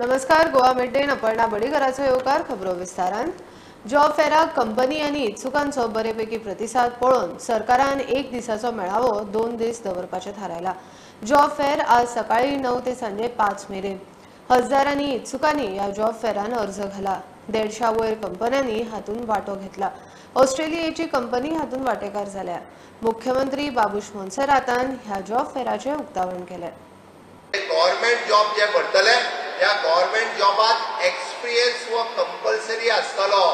नमस्कार, गोवा मिड-डेन अपर्णा बडीकराचो येवकार. खबरो विस्तारान. जॉब फेराक कंपनी आनी इत्सुकांचो बरेपैकी प्रतिसाद पळोवन सरकारान एक दिसाचो मेळावो 2 दीस दवरपाचें थारायला. जॉब फेर आज सकाळी 9 ते सांजे 5 मेरेन. हजारांनी इत्सुकांनी ह्या जॉब फेरान अर्ज घाला. 150 वयर कंपन्यांनी हातूंत वांटो घेतला. ऑस्ट्रेलियेची कंपनी हातूंत वांटेकार जाल्या. मुख्यमंत्री बाबूश मोन्सेरातान ह्या जॉब फेराचें उक्तावण केलें. गव्हर्नमेंट जॉब जे भरतले त्या गव्हर्नमेंट जॉबात एक्सपिरियन्स हो कंपल्सरी आसतलो.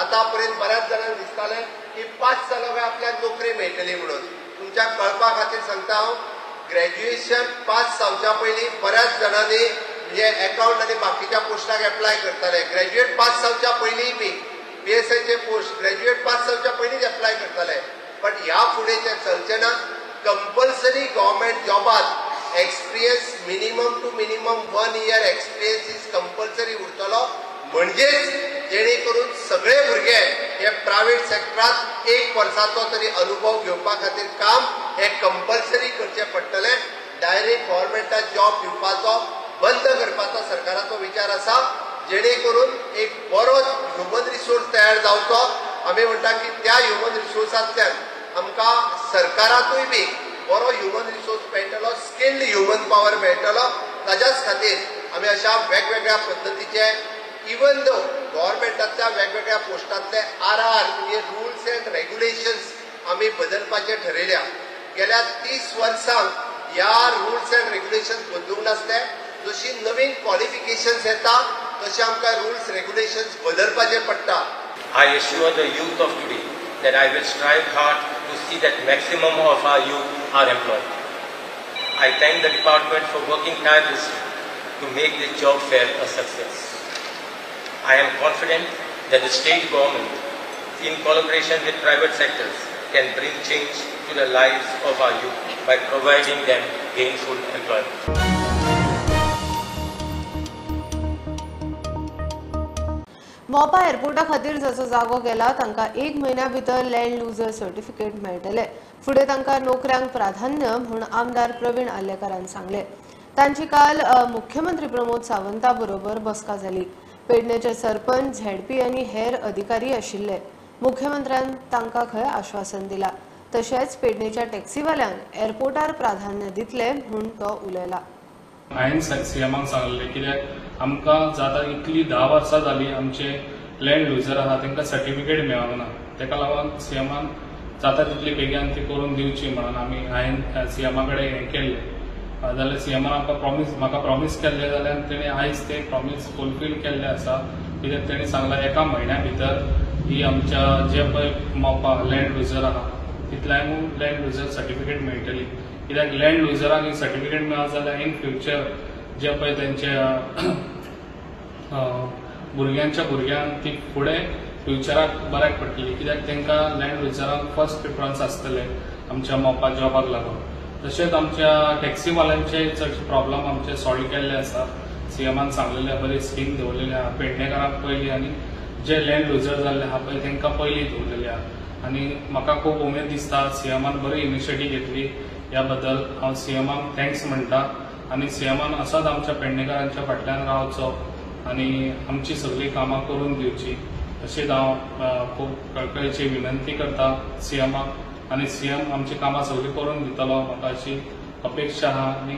आतापर्यंत बऱ्याच जाणांक दिसतालें की 5 जालो काय आपल्याक नोकरी मेळटली म्हणून. तुमच्या कळपा खातीर सांगता हांव, ग्रॅज्युएशन पास जावच्या पयलीं बऱ्याच जाणांनी म्हणजे अकाउंट आनी बाकीच्या पोस्टाक एप्लाय करताले. ग्रॅज्युएट पास जावच्या पयलीं बी पीएसआयचे पोस्ट ग्रॅज्युएट पास जावच्या पयलींच एप्लाय करताले. बट ह्या फुडें तें चलचें ना. कंपल्सरी गव्हर्नमेंट जॉबात experience minimum to minimum 1 year experience is compulsory उरतलो. म्हणजेच जेणे करून सगळे भुरगे हे प्रायव्हेट सेक्टरात 1 वर्साचो तरी अनुभव घेवपा खातीर काम हे कंपल्सरी करचें पडटलें. डायरेक्ट गव्हर्नमेंटाक जॉब दिवपाचो बंद करपाचो सरकाराचो विचार आसा, जेणे करून एक बरो ह्युमन रिसोर्स तयार जावचो. आमी म्हणटा की त्या ह्युमन रिसोर्सांतल्यान आमकां सरकारांतूय बी बरो ह्युमन रिसोर्स मेळटलो, स्किल्ड ह्युमन पावर मेळटलो. ताज्याच खातीर आमी अशा वेगवेगळ्या पद्दतीचे इवन दो गव्हर्नमेंटांतल्या वेगवेगळ्या पोस्टांतले आर आर म्हणजे रुल्स अँड रेग्युलेशन्स आमी बदलपाचे ठरयल्या. गेल्या 30 वर्सांक ह्या रुल्स अँड रेग्युलेशन्स बदलूंक नासले. जशी नवीन क्वॉलिफिकेशन्स येता तशें आमकां रुल्स रेग्युलेशन्स बदलपाचे पडटा. I assure the youth of today that I will strive hard to see that maximum of our youth are employed. I thank the department for working tirelessly to make this job fair a success. I am confident that the state government, in collaboration with private sectors, can bring change to the lives of our youth by providing them gainful employment. Mopa एअरपोर्टा खातीर जाचो जागो गेला तांकां 1 म्हयन्या भितर land loser certificate मेळटले. फुडें तांकां नोकऱ्यांक प्राधान्य म्हूण आमदार प्रवीण आर्लेकारान सांगलें. तांची काल मुख्यमंत्री प्रमोद सावंता बरोबर बसका जाली. पेडणेचे सरपंच, झेडपी आनी हेर अधिकारी आशिल्ले. मुख्यमंत्र्यान तांकां खंय आश्वासन दिलां. तशेंच पेडणेच्या टॅक्सीवाल्यांक एअरपोर्टार प्राधान्य दितले म्हूण तो उलयला. हांवें सीएमाक सांगलें कित्याक आमकां जाता इतली 10 वर्सां जाली आमचे लँड लुजर आहा तांकां सर्टिफिकेट मेळोंक ना. ताका लागून सीएमान जाता तितली बेगीन ती करून दिवची म्हणून आमी हांवें सीएमा कडेन हें केल्लें. जाल्यार सीएमान आमकां प्रॉमीस म्हाका प्रॉमीस केल्लें जाल्यार तेणें आयज तें प्रॉमीस फुलफील केल्लें आसा. कित्याक तेणें सांगलां 1 म्हयन्या भितर ही आमच्या जे पळय मोपा लँड लुजर आहा तितल्यांक लँड लुजर सर्टिफिकेट मेळटली. कित्याक लँड लुजराक ही सर्टिफिकेट मेळत जाल्यार इन फ्युचर जे पळय तेंच्या भुरग्यांच्या भुरग्यांक ती फुडें फ्युचराक बऱ्याक पडटली. कित्याक तांकां लँड लुजरांक फर्स्ट प्रिफरन्स आसतलें आमच्या मोपा जॉबाक लागून. तशेंच आमच्या टॅक्सीवाल्यांचे चडशे प्रॉब्लम आमचे सॉल्व केल्ले आसा. सीएमान सांगलेले बरी स्कीम दवरलेली आहा. पेडणेकारांक पयलीं आनी जे लँड लुजर जाल्ले आहा पळय तांकां पयलीं दवरलेली आहा. आनी म्हाका खूब उमेद दिसता सीएमान बरी इनिशिएटीव घेतली. ह्या बद्दल हांव सीएमाक thanks म्हणटा आनी सीएमान असोच आमच्या पेडणेकारांच्या फाटल्यान रावचो आनी आमची सगळीं कामां करून दिवची अशीच हांव खूब कळकळीची विनंती करता सीएमाक आनी सीएम आमची कामां सगळीं करून दितलो म्हाका अशी अपेक्षा आहा. आनी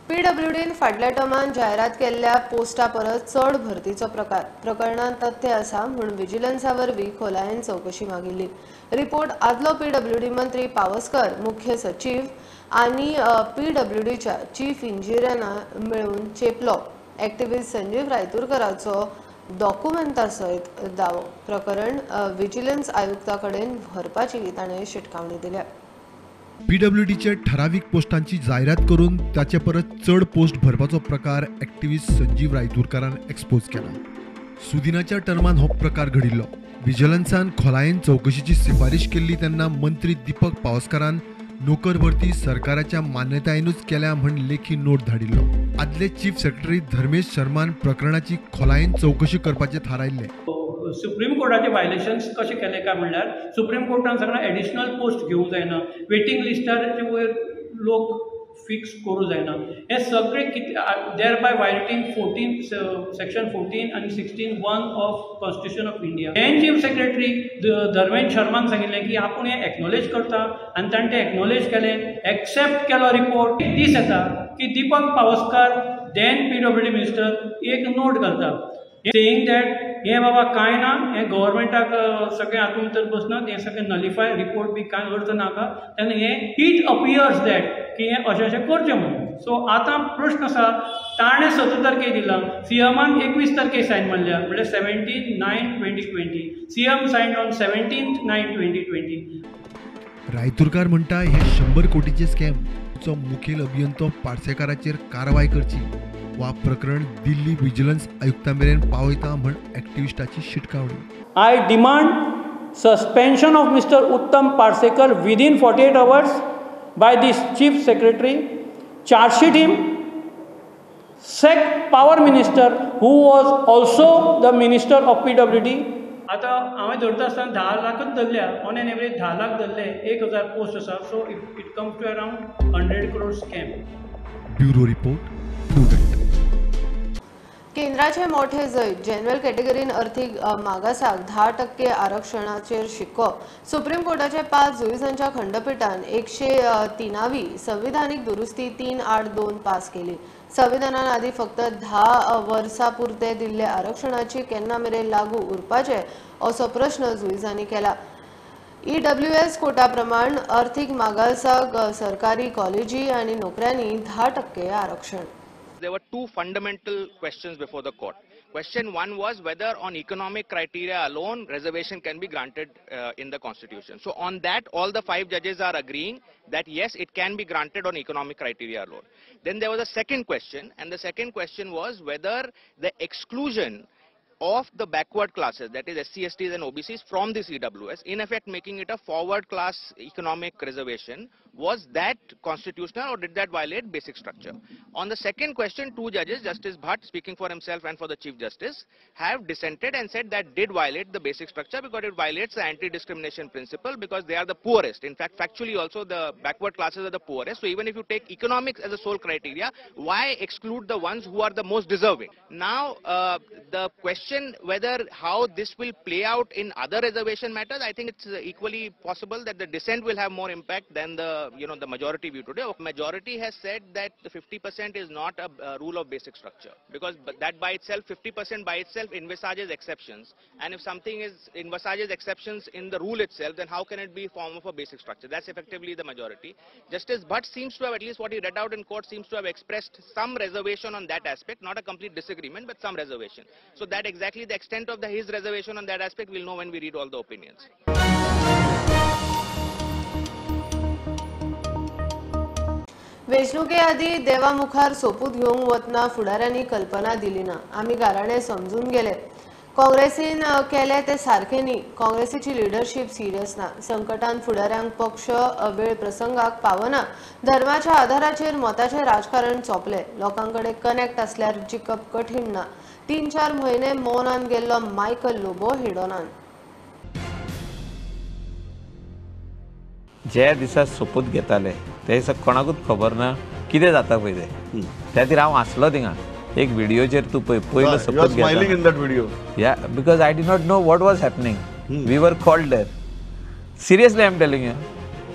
पीडब्ल्यूडीन फाटल्या टर्मान जायरात केल्ल्या पोस्टा परस चड भरतीचो प्रकार प्रकरणांत तथ्य आसा म्हूण विजिलन्सा वरवीं खोलायेन चवकशी मागिल्ली. रिपोर्ट आदलो पीडब्ल्यूडी मंत्री पावसकर, मुख्य सचीव आनी पीडब्ल्यूडीच्या चीफ इंजिनियरान मेळून चेपलो. एक्टिव्हिस्ट संजीव रायतुरकराचो डॉक्युमेंटा सयत दावो. प्रकरण विजिलन्स आयुक्ता कडेन व्हरपाची ताणें शिटकावणी दिल्या. पीडब्ल्यूडीचे ठरावीक पोस्टांची जायरात करून ताचे परस चड पोस्ट भरपाचो प्रकार एक्टिव्हिस्ट संजीव रायतुरकारान एक्सपोज केला. सुदिनाच्या टर्मान हो प्रकार घडिल्लो. विजिलन्सान खोलायेन चवकशीची शिफारीश केल्ली तेन्ना मंत्री दीपक पावसकारान नोकर भरती सरकाराच्या मान्यतायेनूच केल्या म्हण लेखी नोट धाडिल्लो. आदले चीफ सेक्रेटरी धर्मेश शर्मान प्रकरणाची खोलायेन चवकशी करपाचें थारायिल्लें. सुप्रीम कोर्टाचे वायलेशन्स कशें केलें काय म्हणल्यार सुप्रीम कोर्टान सगळें एडिशनल पोस्ट घेवंक जायना, वेटींग लिस्टार वयर लोक फिक्स करूं जायना. हे सगळे कितें thereby violating 14 section 14 आनी 16(1) of constitution of India. Then chief secretary Dharmendra शर्मान सांगिल्लें की आपूण हें एक्नॉलेज करता आनी ताणें तें एक्नॉलेज केलें, एक्सेप्ट केलो रिपोर्ट. एक दीस येता की Deepak Pawaskar then PWD minister एक नोट घालता सेईंग that हें बाबा कांय ना, हें गव्हर्मेंटाक सगळें हातूंत भितर बसना, हें सगळें नलिफाय रिपोर्ट बी कांय अर्थ नाका, तेन्ना हें it appears that की हें अशें अशें करचें म्हणून. सो आतां प्रश्न आसा ताणें 17 तारखेक दिला, सीएमान 21 तारखेक सायन मारल्या, म्हणल्यार 17/9/2020, सीएम सायन ऑन 17/9/2020. रायतुरकार म्हणटा हे 100 कोटीचे स्कॅम चो मुखेल अभियंतो पार्सेकाराचेर कारवाय करची वा प्रकरण दिल्ली विजिलन्स आयुक्ता मेरेन पावयता म्हण एक्टिविस्टाची शिटकावणी. I demand suspension of mister Uttam Parsekar within 48 hours by this chief secretary, chargesheet him, sack power minister who was also the minister of PWD. आतां हांवें धरता आसतना 10 लाखच धरल्या, ऑन एन एवरेज 10 लाख धरले, 1000 पोस्ट आसा, so it comes to around 100 crore scam. Bureau report, Prudent. केंद्राचे मोठे जैत, जनरल कॅटेगरीन अर्थीक मागासाक 10% आरक्षणाचेर शिक्को. सुप्रीम कोर्टाच्या 5 जुईजांच्या खंडपीठान 103वी संविधानिक दुरुस्ती 382 पास केली. संविधानान आदी फक्त 10 वर्सां पुरते दिल्ले आरक्षणाची केन्ना मेरेन लागू उरपाचे असो प्रश्न जुईजांनी केला. EWS Kota प्रमाण अर्थीक मागासाक सरकारी कॉलेजी आनी नोकऱ्यांनी 10% आरक्षण. There were two fundamental questions before the court. Question one was whether on economic criteria alone reservation can be granted in the constitution. So on that, all the 5 judges are agreeing that yes, it can be granted on economic criteria alone. Then there was a second question, and the second question was whether the exclusion of the backward classes, that is SC, STs and OBCs from this EWS, in effect making it a forward class economic reservation, was that constitutional or did that violate basic structure? On the second question, two judges, Justice Bhatt speaking for himself and for the Chief Justice, have dissented and said that did violate the basic structure because it violates the anti-discrimination principle, because they are the poorest. In fact, factually also the backward classes are the poorest. So even if you take economics as a sole criteria, why exclude the ones who are the most deserving? Now, the question whether how this will play out in other reservation matters, I think it's equally possible that the dissent will have more impact than the the majority view today. Majority has said that the 50% is not a rule of basic structure, because that by itself, 50% by itself envisages exceptions, and if something is envisages exceptions in the rule itself, then how can it be form of a basic structure? That's effectively the majority. Justice Bhatt seems to have, at least what he read out in court, seems to have expressed some reservation on that aspect, not a complete disagreement, but some reservation. So that exactly the extent of his reservation on that aspect we'll know when we read all the opinions. वेंचणुके आदी देवा मुखार सोपूत घेवंक वतना फुडाऱ्यांनी कल्पना दिली ना, आमी गाराणे समजून गेले. काँग्रेसीन केले ते सारखे न्ही, काँग्रेसीची लिडरशीप सिरियस ना, संकटान फुडाऱ्यांक पक्ष वेळ प्रसंगाक पावना, धर्माच्या आधाराचेर मताचें राजकारण सोंपलें, लोकां कडेन कनेक्ट आसल्यार जिखप कठीण ना. 3-4 म्हयने मौनान गेल्लो मायकल लोबो हेडोनान. जे दिसा सोपूत घेताले ते दिसा कोणाकूच खबर ना कितें जाता पळय तें, त्या खातीर हांव आसलो थिंगा. एक व्हिडियोचेर तूं पळय पयलो सोपूत घेता. Yeah, because I did not know what was happening. We were called there. Seriously I am telling you,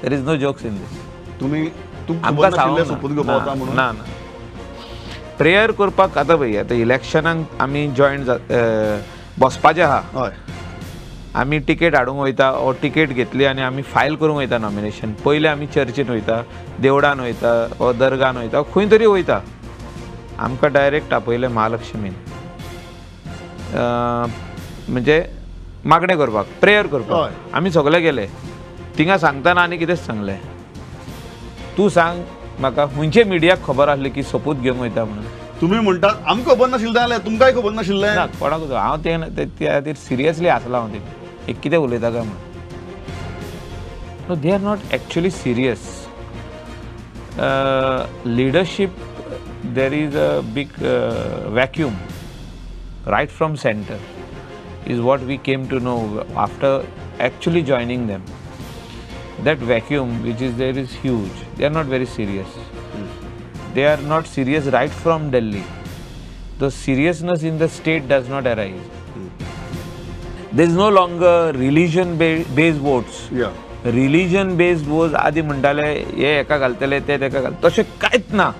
there is no jokes in this. तुमी आमकां सोपूत घेवपा म्हणून ना ना प्रेयर करपाक. आतां पळय आतां इलेक्शनाक आमी जॉयन बसपाचें आहा, आमी टिकेट हाडूंक वयता ओ टिकेट घेतली आनी आमी फायल करूंक वयता नॉमिनेशन. पयलें आमी चर्चीन वयता, देवळान वयता ओ दर्गान वयता, खंय तरी वयता. आमकां डायरेक्ट आपयलें महालक्ष्मीन, म्हणजे मागणें करपाक, प्रेयर करपाक. आमी सगळे गेले थिंगा सांगतना आनी कितेंच सांगलें, तूं सांग म्हाका खंयचे मिडियाक खबर आसली की सोपूत घेवंक वयता म्हणून. तुमी म्हणटा आमकां खबर नाशिल्लें जाल्यार तुमकांय खबर नाशिल्लें? ना, कोणाकूच. हांव ते त्या खातीर सिरियसली आसला हांव थिंगा, एक कितें उलयता काय म्हणून. No, they are not actually serious. Leadership, there is a big vacuum right from centre is what we came to know after actually joining them. That vacuum which is there is huge. They are not very serious. They are not serious right from Delhi. The seriousness in the state does not arise. There is no longer religion based votes. Religion based votes आदी म्हणटाले हे एका घालतले ते तेका घालतले, तशें कांयच ना.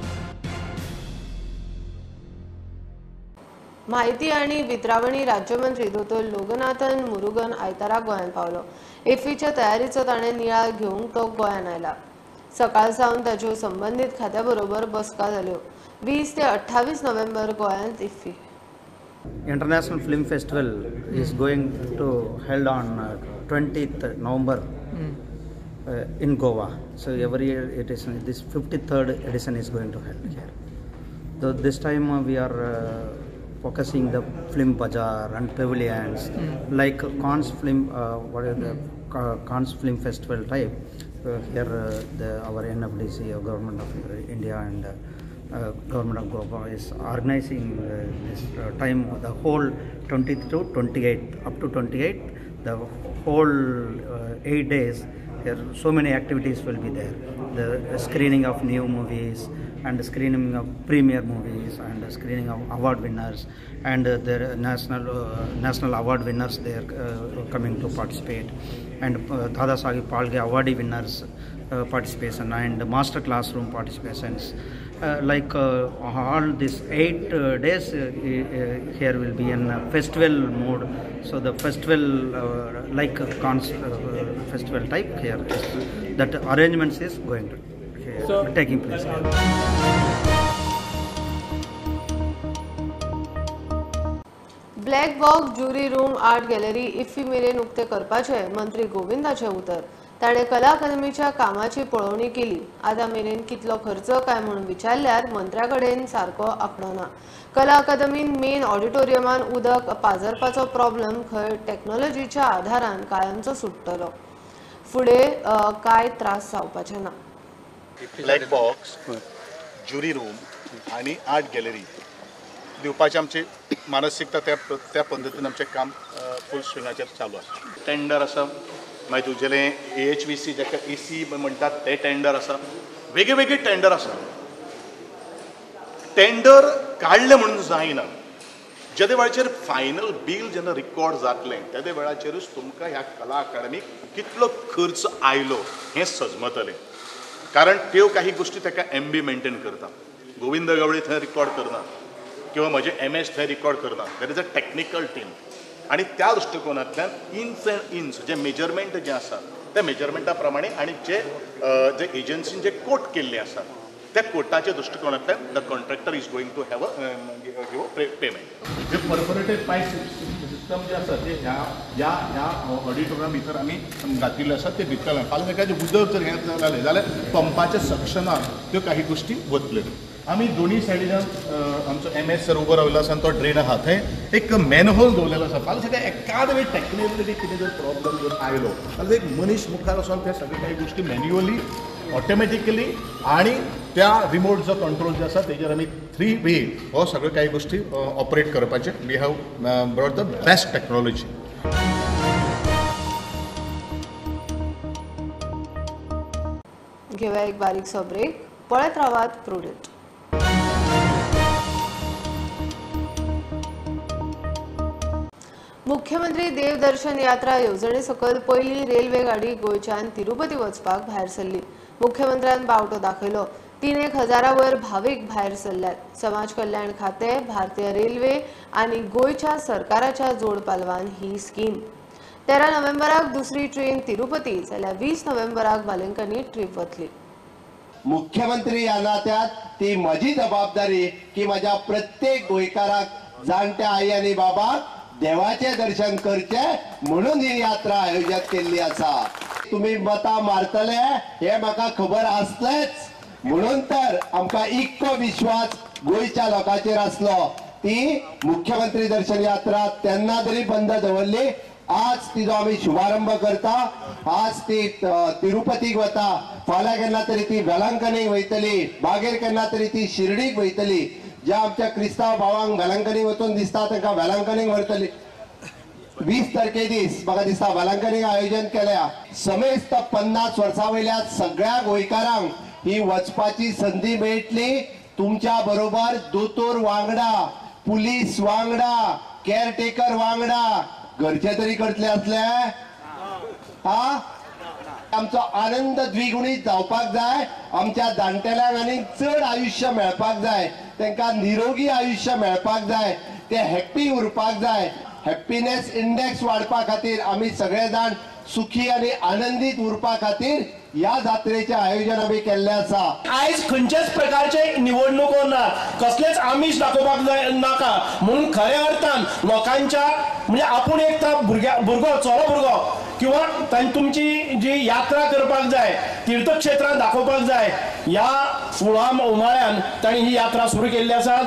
माहिती आणि वितरावणी राज्यमंत्री दोतोर लोगनाथन मुरुगन आयतारा गोंयांत पावलो. इफ्फीच्या तयारीचो ताणें नियाळ घेवंक तो गोंयांत आयला. सकाळ सावन ताच्यो संबंदीत खात्या बरोबर बसका जाल्यो. 20 ते 28 नोव्हेंबर गोंयांत IFFI. International Film Festival is going to held on 20th November in Goa. So every year it is, this 53rd edition is going to held here. So this time we are focusing the film bazaar and pavilions, like Cannes film, what is the Cannes Film Festival type. Here our NFDC, Government of India and Government of Goa is organizing this time, the whole 20th to 28th, up to 28th, the whole 8 days. Here so many activities will be there. The screening of new movies and the screening of premiere movies and the screening of award winners and their national award winners, they are coming to participate, and Dada Saheb Phalke awardee winners participation and master classroom participations. All these 8 days here will be in a festival mode. So the festival like Cannes festival type here is, that arrangements is going to here, taking place here. Black box jury room art gallery IFFI मेरेन उक्ते करपाचे मंत्री गोविंदाचे उतर. ताणें कला अकादमीच्या कामाची पळोवणी केली. आतां मेरेन कितलो खर्च काय म्हणून विचारल्यार मंत्र्या कडेन सारको आंकडो ना. कला अकादमीन मेन ऑडिटोरियमान उदक पाजरपाचो प्रॉब्लम खंय टॅक्नॉलॉजीच्या आधारान कायमचो सुट्टलो. फुडें कांय त्रास जावपाचे ना. ब्लॅक बॉक्स, ज्युरी रूम आनी आर्ट गॅलरी दिवपाची आमची मानसिकता त्या पद्दतीन आमचें काम फूल स्विंगाचेर चालू आसा. टेंडर आसा, मागीर तुजेलें AHVC जाका AC म्हणटात ते टेंडर आसा, वेगळे वेगळे टेंडर आसा. टेंडर काडलें म्हणून जायना, जेदे वेळाचेर फायनल बील जेन्ना रिकॉर्ड जातलें तेदे वेळाचेरूच तुमकां ह्या कला अकादमीक कितलो खर्च आयलो हें सजमतलें. कारण त्यो काही गोष्टी ताका MB maintain करता, गोविंद गावडे थंय रिकॉर्ड करना किंवा म्हजे MS थंय रिकॉर्ड करना. There is a technical team आनी त्या दृश्टिकोनांतल्यान इंच अँड इंच जे मेजरमेंट जें आसा त्या मेजरमेंटा प्रमाणे आनी जे जे एजन्सीन जे कोट केल्ले आसा त्या कोटाच्या दृश्टिकोनांतल्यान the contractor is going to have a give a payment. J perforated pipe system जे आसा ते ह्या ह्या ह्या ऑडिटोरियमा भितर आमी घातिल्ले आसा, ते भितर फाल्यां सकाळचें उदक जर हें जालें जाल्यार पंपाच्या सक्शनान त्यो काही गोश्टी वतल्यो. आमी दोनी सायडीच्यान आमचो MS sir उबो राविल्लो आसा आनी तो ड्रेन आहा थंय एक मॅनहोल दवरलेलो आसा. फाल्यां सकाळी एकाद वेळ टॅक्निकली कितें जर प्रॉब्लम जर आयलो जाल्यार एक मनीस मुखार वचोन ते सगळे काही गोश्टी मॅन्युअली ऑटोमॅटिकली आनी त्या रिमोट जो कंट्रोल जो आसा तेजेर आमी 3 वे हो सगळ्यो काही गोश्टी ऑपरेट करपाचे. We have brought the best technology. घेवया एक बारीकसो ब्रेक. पळयत रावात प्रुडंट. मुख्यमंत्री देवदर्शन यात्रा येवजणे सकयल पयली रेल्वे गाडी गोंयच्यान तिरुपती वचपाक भायर सरली. मुख्यमंत्र्यान बावटो दाखयलो. 3,000 वयर भावीक भायर सरल्यात. समाज कल्याण खातें, भारतीय रेल्वे आनी गोंयच्या सरकाराच्या जोड पालवान ही स्कीम. 13 नोव्हेंबराक दुसरी ट्रेन तिरुपती जाल्यार 20 नोव्हेंबराक बालेंकनी ट्रीप वतली. मुख्यमंत्री ह्या नात्यात ती म्हजी जबाबदारी की म्हज्या प्रत्येक गोंयकाराक, जाणट्या आई आनी बाबाक देवाचें दर्शन करचें म्हणून ही यात्रा आयोजीत केल्ली आसा. तुमी मतां मारतले हें म्हाका खबर आसलेंच, म्हणून तर आमकां इतको विश्वास गोंयच्या लोकांचेर आसलो. ती मुख्यमंत्री दर्शन यात्रा तेन्ना तरी बंद दवरली, आज तिजो आमी शुभारंभ करता. आज ती तिरुपतीक वता, फाल्यां केन्ना तरी ती वेलांकनीक वयतली, मागीर केन्ना तरी ती शिर्डीक वयतली. ज्या आमच्या क्रिस्तांव भावांक वेलांकनी वचून दिसता तांकां वेलांकनीक व्हरतली. 20 तारखे दीस म्हाका दिसता वेलंकनीक आयोजन केल्या. समेस्त 50 वर्सां वयल्या सगळ्या गोंयकारांक ही वचपाची संदी मेळटली. तुमच्या बरोबर दोतोर वांगडा, पुलीस वांगडा, केअरटेकर वांगडा, घरचे तरी करतले असले हा. आमचो आनंद द्विगुणीत जावपाक जाय. आमच्या जाणटेल्यांक आनी चड आयुष्य मेळपाक जाय, तांकां निरोगी आयुष्य मेळपाक जाय, ते हॅप्पी उरपाक जाय. हॅप्पीनेस इंडेक्स वाडपा खातीर आमी सगळे जाण सुखी आनी आनंदीत उरपा खातीर ह्या जात्रेचें आयोजन आमी केल्लें आसा. आयज खंयच्याच प्रकारचे निवडणुको ना, कसलेच आमिष दाखोवपाक नाका म्हणून खऱ्या अर्थान लोकांच्या म्हणजे आपूण एक तर भुरगो चलो भुरगो किंवा तुमची जी यात्रा करपाक जाय, तीर्थक्षेत्रां दाखोवपाक जाय, ह्या उमाळ्यान तांणी ही यात्रा सुरू केल्ली आसा.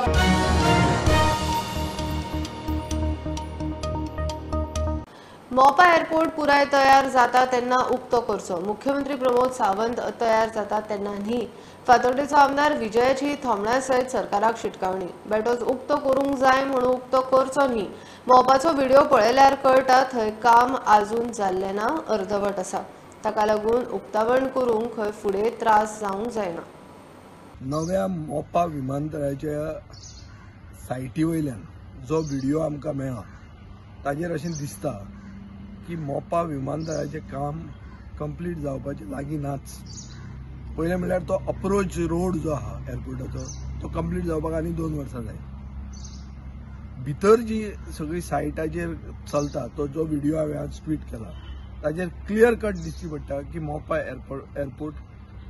मोपा एअरपोर्ट पुराय तयार जाता तेन्ना उक्तो करचो. मुख्यमंत्री प्रमोद सावंत तयार जाता तेन्ना न्ही. फातोर्डेचो आमदार विजयाची थोमण्या सयत सरकाराक शिटकावणी. बेटोच उक्तो करूंक जाय म्हणून उक्तो करचो न्ही. मोपाचो व्हिडिओ पळयल्यार कळटा थंय काम आजून जाल्लें ना, अर्दवट आसा. ताका लागून उक्तावण करूंक खंय फुडें त्रास जावंक जायना. नव्या मोपा विमानतळाच्या सायटी वयल्यान जो व्हिडिओ आमकां मेळ्ळा ताजेर अशें दिसता की मोपा विमानतळाचें काम कंप्लीट जावपाचें लागीं नाच. पयलें म्हणल्यार तो अप्रोच रोड जो आहा एअरपोर्टाचो तो कंप्लीट जावपाक आनी 2 वर्सां जाय. भितर जी सगळी सायटाचेर चलता तो जो व्हिडिओ हांवें आज ट्वीट केला ताजेर क्लियर कट दिश्टी पडटा की मोपा एअरपोर्ट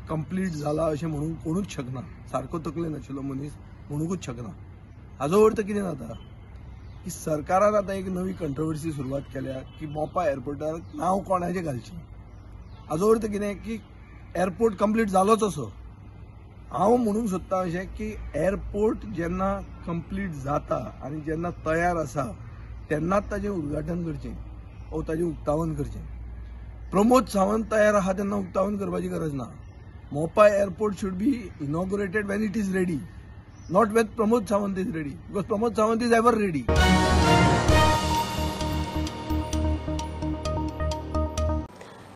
कंप्लीट जाला अशें म्हणूंक कोणूच शकना. सारको तकले नाशिल्लो मनीस म्हणूंकूच शकना. हाजो अर्थ कितें जाता की सरकारान आतां एक नवी कंट्रोवर्सी सुरवात केल्या की मोपा एअरपोर्टार नांव कोणाचें घालचें. हाजो अर्थ कितें की एअरपोर्ट कंप्लीट जालोच असो. हांव म्हणूंक सोदता अशें की एअरपोर्ट जेन्ना कंप्लीट जाता आनी जेन्ना तयार आसा तेन्नाच ताजें उद्घाटन करचें ओ ताजें उक्तावण करचें. प्रमोद सावंत तयार आहा तेन्ना उक्तावण करपाची गरज ना. Mopa airport should be inaugurated when it is ready, not when Pramod Sawant is ready, because Pramod Sawant is ever ready.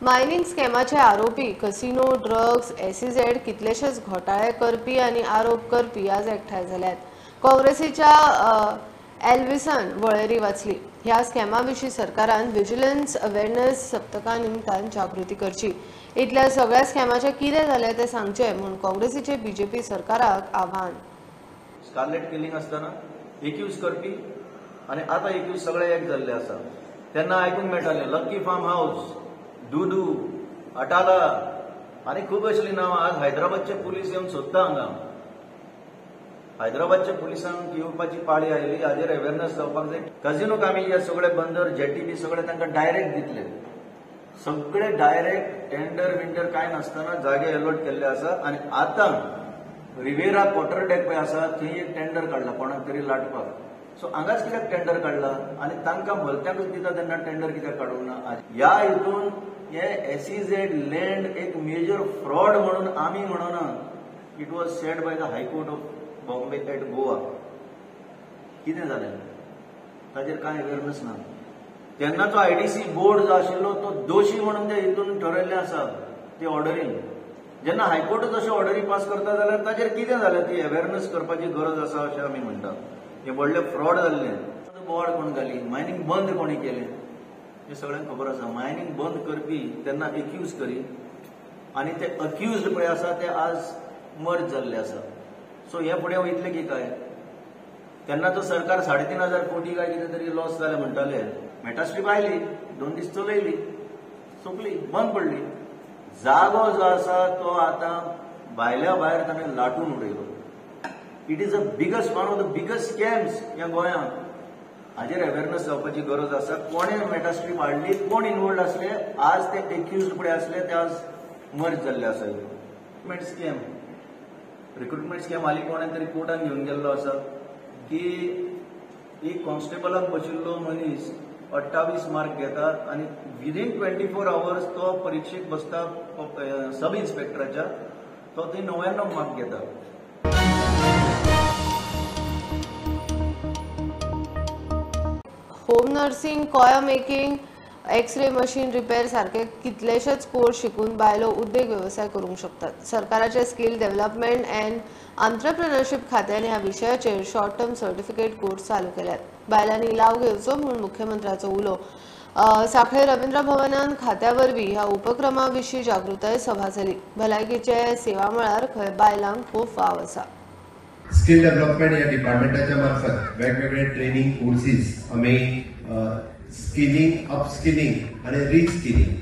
Mining स्कॅमाचे आरोपी कसिनो, ड्रग्स, एसईझेड कितलेशेच घोटाळे करपी आनी आरोप करपी आज एकठांय जाल्यात. काँग्रेसीच्या एल्विसान वळेरी वाचली. ह्या स्कॅमा विशीं सरकारान विजिलन्स अवेअरनेस सप्तका निमतान जागृती करची. इतल्या सगळ्या स्कॅमाचें कितें जालें तें सांगचें म्हूण काँग्रेसीचे बीजेपी सरकाराक आव्हान. स्कारलेट किलिंग आसतना एक्यूज करपी आनी आतां एक्यूज सगळे एक जाल्ले आसा. तेन्ना आयकूंक मेळटालें लक्की फार्म हावस, दुदू, अटाला आनी खूब असलीं नांवां. आज हैदराबादचे पुलीस येवन सोदता हांगा. हैदराबादच्या पुलिसांक येवपाची पाळी आयली. हाजेर अवेरनेस जावपाक जाय. कझिनो कामी हे सगळे बंदर, जेटी बी सगळे तांकां डायरेक्ट दितले. सगळे डायरेक्ट टेंडर विंडर कांय नासतना जागे अलॉट केल्ले आसा. आनी आतां रिवेरा क्वॉर्टर डेक पळय आसा थंय एक टेंडर काडला कोणाक तरी लाटपाक. सो हांगाच कित्याक टेंडर काडला आनी तांकां भलत्याकूच दिता तेन्ना टेंडर कित्याक काडूंक ना? ह्या हितून हे एसईझेड लँड एक मेजर फ्रॉड म्हणून आमी म्हणना. It was said by the high court of Bombay at Goa. कितें जालें ताजेर कांय अवेरनेस ना. तेन्नाचो आयडीसी बोर्ड जो आशिल्लो तो दोशी म्हणून ते हितून ठरयल्लें आसा ती ऑर्डरींग. जेन्ना हायकोर्टूच अश्यो ऑर्डरी पास करता जाल्यार ताजेर कितें जालें ती अवेरनेस करपाची गरज आसा अशें आमी म्हणटा. हें व्हडलें फ्रॉड जाल्लें. बोवाळ कोण घाली, मायनींग बंद कोणी केलें हें सगळ्यांक खबर आसा. मायनींग बंद करपी तेन्ना एक्यूज करी आनी ते अक्यूज पळय आसा ते आज मर्ज जाल्ले आसा. सो हे फुडें वयतले की काय? तेन्नाचो सरकार 3,500 कोटी काय कितें तरी लॉस जाले म्हणटाले. मेटास्ट्रीप आयली, 2 दीस चलयली, सोंपली, बंद पडली. जागो जो आसा तो आतां भायल्या भायर ताणें लाटून उडयलो. It is a biggest, one of the biggest scams ह्या गोंयांत. हाजेर अवेरनेस जावपाची गरज आसा. कोणें मेटास्ट्रीप हाडली, कोण इनवॉल्ड आसले, आज ते एक्यूज पळय आसले ते आज मर्ज जाल्ले आसा. रिक्रुटमेंट स्कॅम, रिक्रुटमेंट स्कॅम हालीं कोणें तरी कोर्टान घेवन गेल्लो आसा की एक कॉन्स्टेबलाक बशिल्लो मनीस 28 मार्क घेता आनी विदीन 24 आवर्स तो परिक्षेक बसता सब इन्स्पेक्टराच्या, तो थंय 99 मार्क घेता. हो Home nursing, coir making, x-ray machine repair सारखे कितलेशेच कोर्स शिकून बायलो उद्देग वेवसाय करूंक शकतात. सरकाराचे स्किल डेव्हलपमेंट अँड आंत्रप्रेनरशीप खात्यान ह्या विशयाचेर शॉर्ट टर्म सर्टिफिकेट कोर्स चालू केल्यात. बायलांनी लाव घेवचो म्हूण मुख्यमंत्र्याचो उलो. सांखळे रवींद्र भवनान खात्या वरवीं ह्या उपक्रमा विशीं जागृताय सभा जाली. भलायकीचे सेवा मळार खंय बायलांक खूब वाव आसा. स्किल डेव्हलपमेंट ह्या डिपार्टमेंटाच्या मार्फत वेगवेगळे ट्रेनिंग कोर्सीस आमी स्किलिंग, अपस्किलिंग आनी रिस्किलिंग,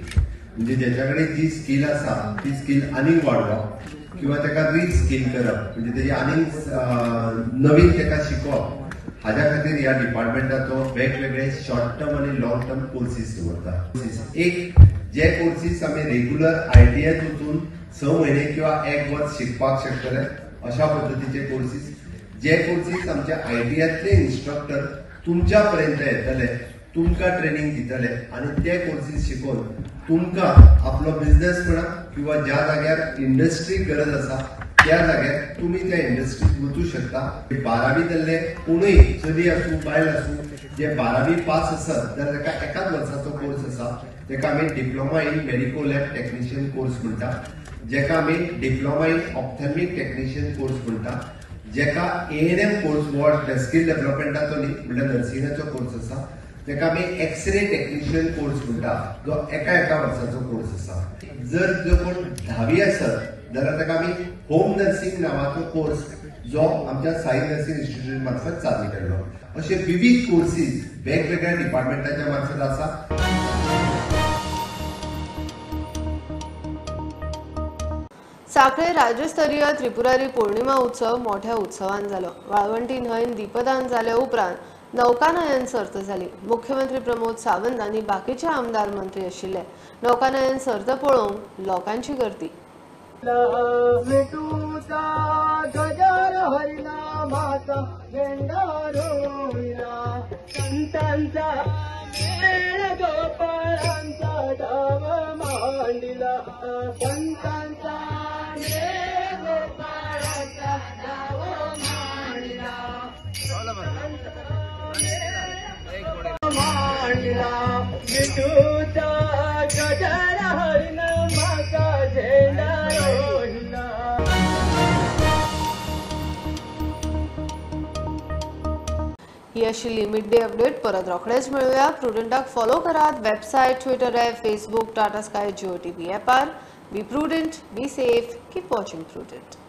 म्हणजे ज्याच्या कडेन जी स्किल आसा ती स्किल आनीक वाडोवप किंवा ताका रिस्किल करप, म्हणजे तेजी आनीक नवीन ताका शिकोवप, हाज्या खातीर ह्या डिपार्टमेंटाचो वेगवेगळे शॉर्ट टर्म आनी लॉंग टर्म कोर्सीस दवरता. एक जे कोर्सीस आमी रेगुलर आयटीआयत वचून 6 म्हयने किंवा 1 वर्स शिकपाक शकतले अशा पद्दतीचे कोर्सीस, जे कोर्सीस आमच्या आयटीआयतले इन्स्ट्रक्टर तुमच्या पर्यंत येतले, तुमकां ट्रेनिंग दितले आनी ते कोर्सीस शिकोवन तुमकां आपलो बिजनेस म्हणा किंवा ज्या जाग्यार इंडस्ट्री गरज आसा त्या जाग्यार तुमी त्या इंडस्ट्रीत वचूं शकता. 12वी जाल्ले कोणूय चली आसूं बायल आसूं जे 12वी पास आसत जाल्यार ताका एकाच वर्साचो कोर्स आसा, ताका आमी diploma in medico lab technician course म्हणटा, जेका आमी diploma in ophthalmic technician course म्हणटा, जेका ANM course what skill डेव्हलपमेंटाचो न्ही म्हणल्यार नर्सिंगाचो कोर्स आसा, ताका आमी एक्सरे टेक्निशियन कोर्स म्हणटा, जो एका एका वर्साचो कोर्स आसा. जर जो कोण 10वी आसत जाल्यार ताका आमी होम नर्सिंग नांवाचो कोर्स जो आमच्या साई नर्सिंग इन्स्टिट्यूट मार्फत चालू केल्लो. अशे विविध कोर्सीस वेगवेगळ्या डिपार्टमेंटाच्या मार्फत आसा. सांखळे राज्यस्तरीय त्रिपुरारी पौर्णिमा उत्सव मोठ्या उत्सवान जालो. वाळवंटी न्हंयन दीपदान जाले उपरांत नौकानयन सर्त जाली. मुख्यमंत्री प्रमोद सावंत आनी बाकीचे आमदार मंत्री आशिल्ले. नौकानयन सर्त पळोवंक लोकांची गर्दी. ही आशिल्ली मिड डे अपडेट. परत रोखडेच मेळुया. प्रुडंटाक फॉलो करात website, Twitter app, Facebook, Tata Sky, Jio TV ॲपार. Be prudent, be safe, keep watching Prudent.